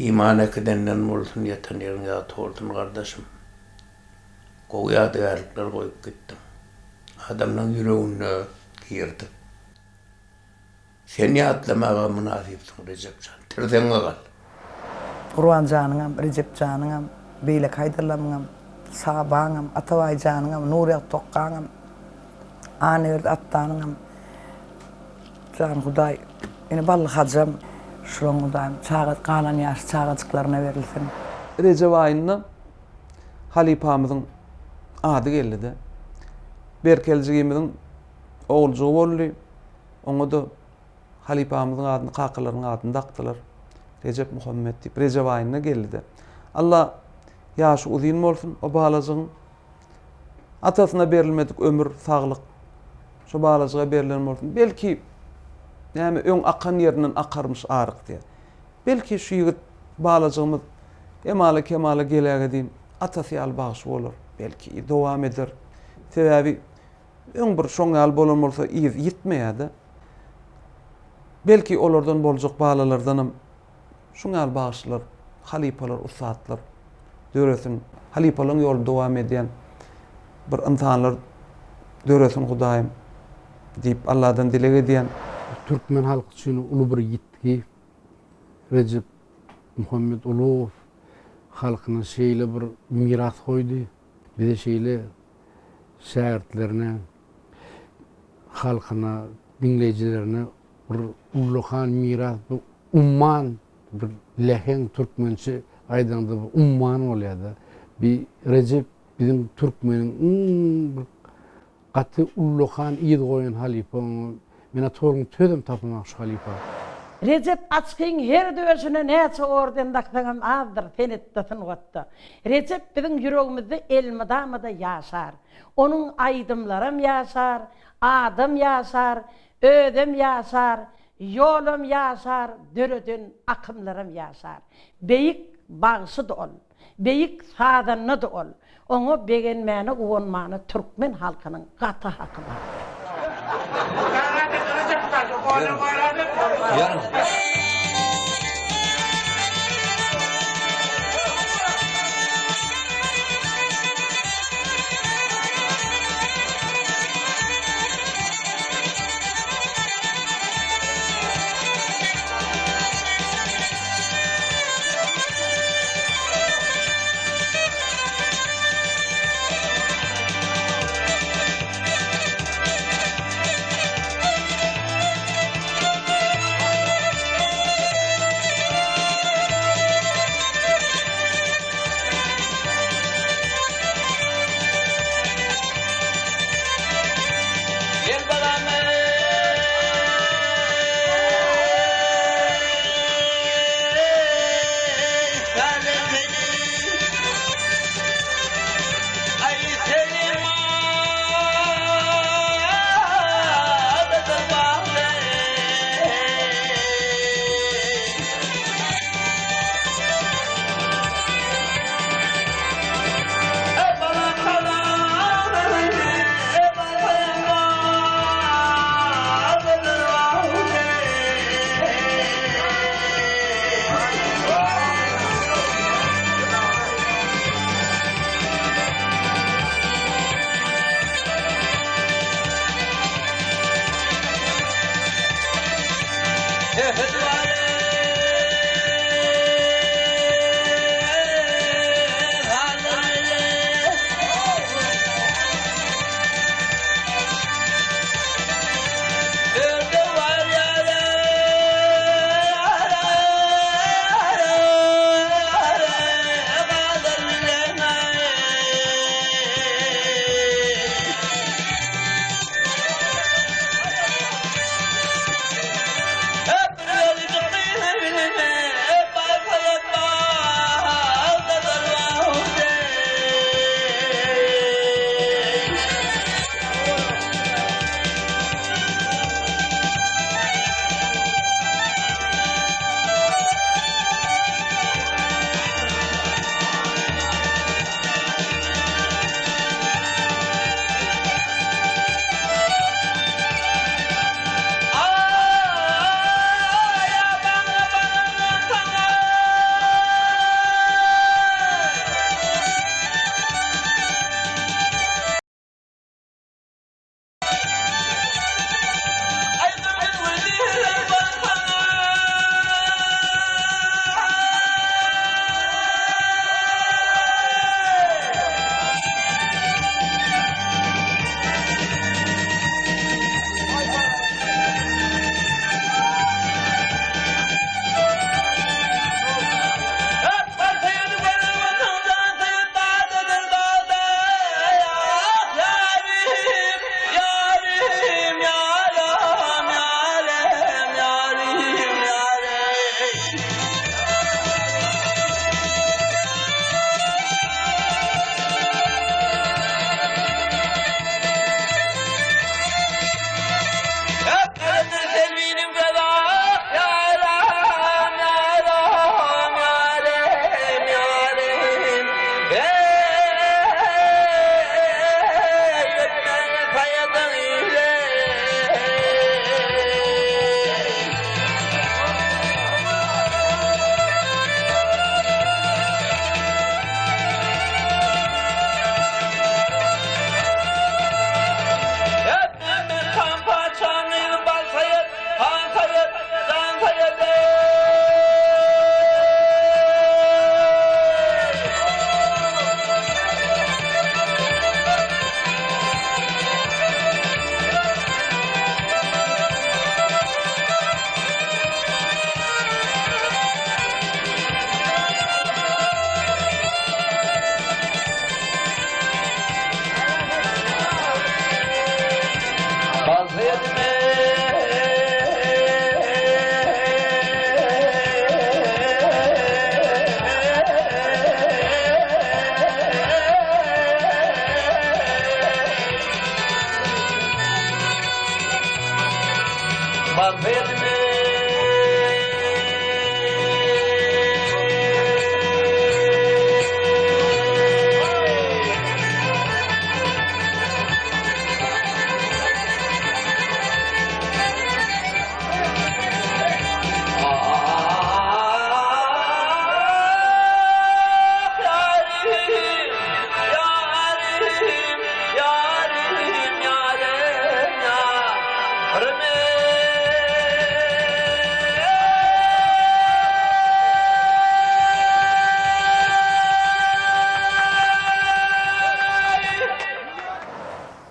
Iman äkidenden bolsun ýatan ýeriň ýagty bolsun gardaşym. Gowy ýadygärlikler goýup gitdiň. Adamlaň ýüreginde girdiň. Sen ýatlamaga mynasypsyň Rejep jan. Tirseňe gal. Gurban janyňam, Rejep janyňam, beýleki Haýdarlamyňam, Sabaňam, Atabaý janyňam, Nurýagdy Tokgaňam, Annaberdi Atdanyňam, jan Hudaý, ine Bally hajam, şulaň Hudaýym çaga galan ýaşy çagajyklaryna berilsin. Rejep aýynda halypamyzyň ady geldi-de. Berkeljigimiziň oguljygy boldy. Oňa-da halypamyzyň adyny, kakalarynyň adyny dakdylar. Rejep Muhammet diýip, Rejep aýynda geldi-de. Alla ýaşy uzyn bolsun o balajygyň. Atasyna berilmedik ömür, saglyk şo balajyga berlen bolsun. Belki, näme, öň akan ýerinden akarmyş aryk diýýär. Belki, şu ýigit balajygymyz emala-kemala gelägedin atasy ýaly bagşy bolar. Belki, dowam eder. Sebäbi Öň bir şoň ýaly bolan bolsa yz ýitmeýärdi. Belki olardan boljak balalardanam şuň ýaly bagşylar, halypalar, ussatlar döresin. Halypalaryň ýoluny dowam edýän bir ynsanlar döresin Hudaýym diýip Alladan dileg edýän. Türkmen halky üçin uly bir ýitgi. Rejep Muhammet Ulugow halkyna şeýle bir miras goýdy. Bize şeýle şägirtlerine, halkyna, diňleýjilerine bir ullakan miras, bir umman, bir läheň türkmençe aýdaňda bir umman bolýar-da. Bi Rejep biziň türkmeniň iň bir Gaty ullakan yz goýan halypa oňa menä toruň sözem tapamak şu halypa. Rejep Açgyň her döşüne näçe orden daksaňam azdyr senetde sungatda. Rejep biziň ýüregimizde elmydamada ýaşar. Onuň aýdymlaram ýaşar, adam ýaşar, özem ýaşar, ýolam ýaşar, döreden akymlaram ýaşar. Beýik bagşydy ol. Beýik sazandady ol. Oňa begenmäne guwanmana türkmen halkynyň gaty haky bar.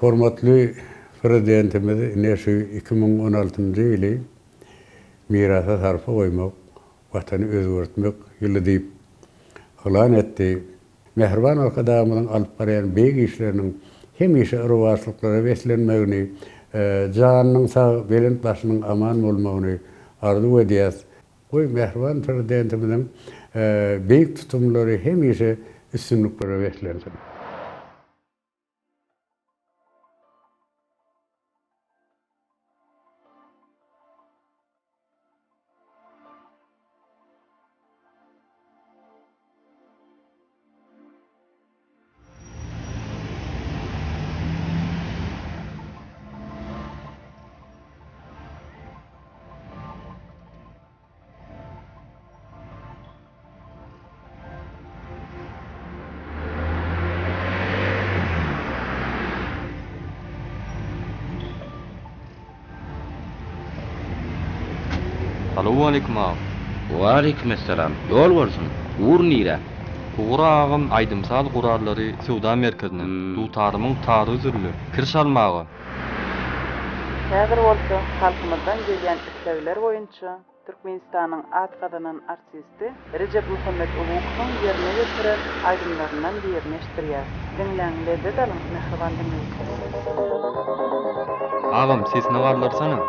Hormatly Prezidentimiz ine şu 2016-njy ýyly Mirasa sarpa goýmak, Watany özgertmek ýyly diýip yglan etdi. Mähriban Arkadagymyzyň alyp barýan beýik işleriniň hemişe rowaçlyklara beslenmegini, janynyň sag, belent başynyň aman bolmagyny arzuw edýäs. Goý, mähriban Prezidentimiziň beýik tutumlary hemişe üstünliklere beslensin! Salowmaleýkim agam. Waleýkimessalam. Ýol bolsun. Ugur nirä? Ugur agam aýdym-saz gurallary söwda merkezine. Dutarymyň tary üzüldi. Kiriş almaga. Häzir bolsa halkymyzdan gelýän islegler boýunça Türkmenistanyň at gazanan artisti Rejepmuhammet Ulukowyň ýerine ýetiren aýdymlaryndan birini eşitdirýäs. Diňläň, lezzet alyň, mähriban diňleýjiler! Agam sesini galdyrsana.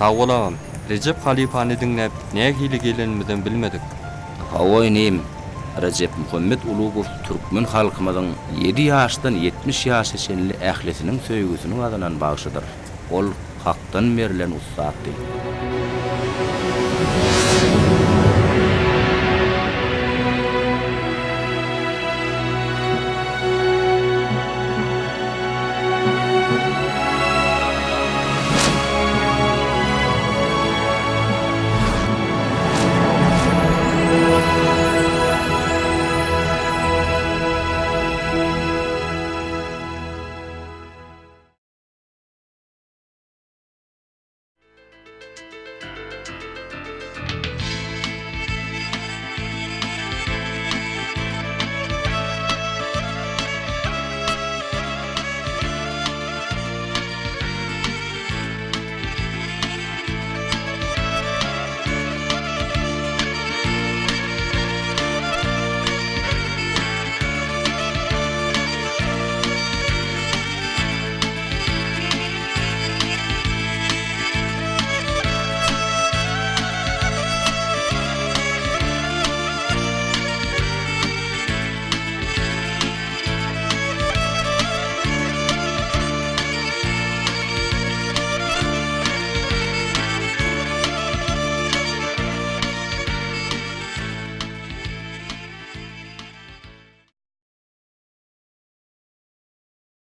Sag bol agam. Rejep halypany diňläp nähili gelenimizem bilmedik. Hawa inim, Rejepmuhammet Ulugow türkmen halkymyzyň ýedi ýaşdan 70 ýaşa çenli ählisiniň söýgüsini gazanan bagşydyr. Ol Hakdan berlen ussatdy.